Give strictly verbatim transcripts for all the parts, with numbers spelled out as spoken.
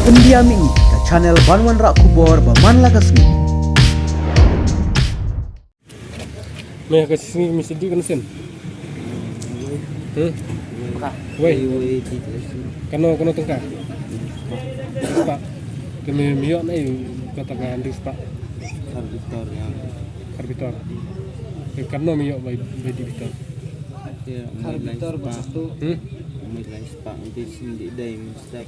India Mini, ka channel ban wanrah khubor ba man la ka sngi. Me ka sngi me sdih kano sien? Hmm? Wei. Kano, kano tyngka? Spah. Ka me, me ïoh na i kata ka hynriew spah. Kharbitor ïa. Kharbitor. Ka kano me ïoh bai, bai dih bitor? Kharbitor ba tu. Hmm? Mai lai spah ngi sdih dei mstep.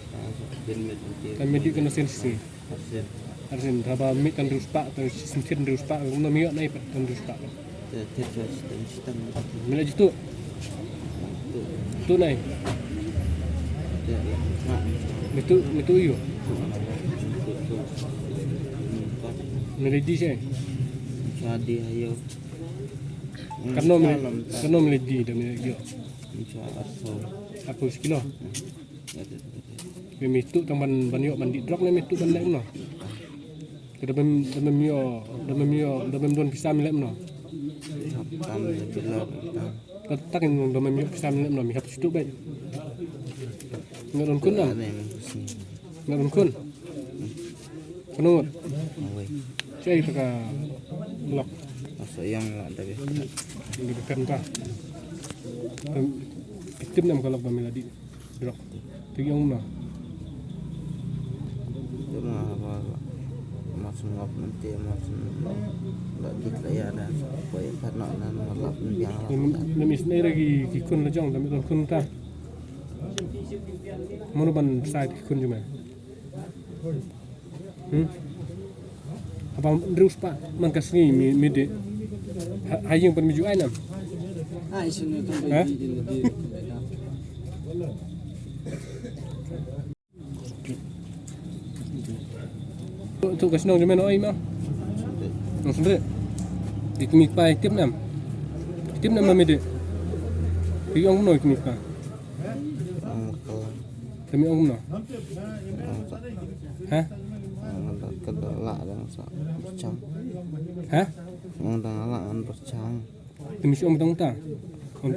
Kan me dih kano sien shisien? Arsien. Arsien, haba mih tang hynriew spah, tang shisien hynriew spah, kumno me ïoh na i pat tang hynriew spah? Me la ju tuh? Tuh na i? Me tuh, me tuh ïoh? Me la dih shi? Kano me, kano me la dih da me ïoh? Arphew shi kilo. Me, me tuh tang ban, ban ïoh ban dih drok ne me tuh ban leh kumno? Te da mem, da mem ïoh, da mem ïoh, da mem don pisa me leh kumno? Tam da bila. Kata ka da mem ïoh pisa me leh kumno, me hap shu tuh beit. Nga don khun am? Nga don khun. Kano ngut? Wei. Shaei kata ka lok? Asa ïang la da be. Nga da kan ta. Tip ne em ka lok ba me la dih drok? Te ki ong kumno? Te ma ba la, ma sngap mynta ma sngap la dik la ïa da sa poi pat na nan ma la pynbiang la. Mem, mem isynei re ki, ki khun la jong, da me don khun ta. Mano ban sai ki khun jong me? Hmm? Haba hynriew spah man ka sngi me, me dih. Ha, ha ïing pat me ju ai nam? Ai shu ne tang. Ha? Bai dih dih dih. Tu, tu ka shnong jong me na oi ma? Nong Sendrik. Ki kmie kpa tip nam? Tip nam ma me dih? Ki ong kumno ki kmie kpa? Te me ong kumno? Ha? Ka da lah dang sa pyrchang. Ha? Ong dang lah ngan pyrchang. Te me shu ong tang ta. Ong.